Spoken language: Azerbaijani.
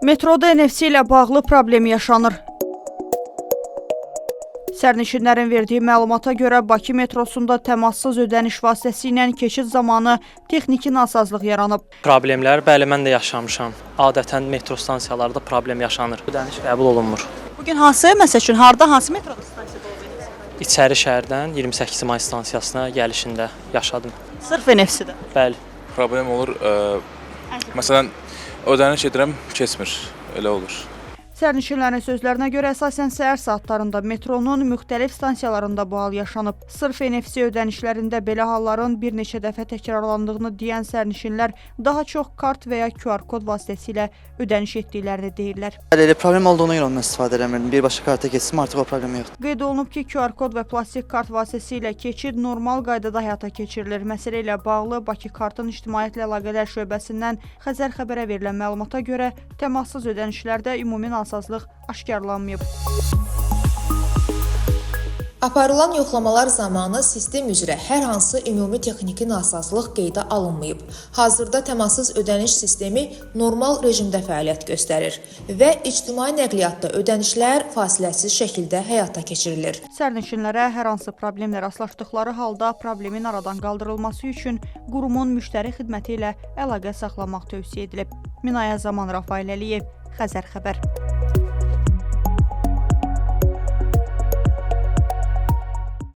Metroda NFC ilə bağlı problem yaşanır. Sərnişinlərin verdiyi məlumata görə Bakı metrosunda təmassız ödəniş vasitəsilə keçid zamanı texniki nasazlıq yaranıb. Problemlər, bəli, mən də yaşamışam. Adətən metro stansiyalarda problem yaşanır. Ödəniş qəbul olunmur. Bu gün hansı, məsəl üçün, harda, hansı metroda stansiyada olub? İçəri şəhərdən 28 may stansiyasına gəlişində yaşadım. Sırf NFC-də. Bəli. Problem olur. Məsələn, ödəniş edirəm, keçmir. Elə olur. Sərnişinlərin sözlərinə görə əsasən səhər saatlarında metronun müxtəlif stansiyalarında bu hal yaşanıb. Sırf NFC ödənişlərində belə halların bir neçə dəfə təkrarlandığını deyən sərnişinlər daha çox kart və ya QR kod vasitəsilə ödəniş etdiklərini deyirlər. Bəli, elə problem olduğuna görə ondan istifadə eləmirdim. Birbaşa karta keçsim, artıq o problem yoxdur. Qeyd olunub ki, QR kod və plastik kart vasitəsilə keçid normal qaydada həyata keçirilir. Məsələ ilə bağlı Bakı Kartın İctimaiyyətlə Əlaqələr şöbəsindən Xəzər xəbərə verilən məlumata görə təmassız ödənişlərdə ümumi nasazlıq aşkarlanmayıb. Aparılan yoxlamalar zamanı sistem üzrə hər hansı ümumi texniki nasazlıq qeydə alınmayıb. Hazırda təmassız ödəniş sistemi normal rejimdə fəaliyyət göstərir və ictimai nəqliyyatda ödənişlər fasiləsiz şəkildə həyata keçirilir. Sərnişinlərə hər hansı problemlə rastlaşdıqları halda problemin aradan qaldırılması üçün qurumun müştəri xidməti ilə əlaqə saxlamaq tövsiyə edilib. Minayə Zaman, Rafael Əliyev, Xəzər xəbər.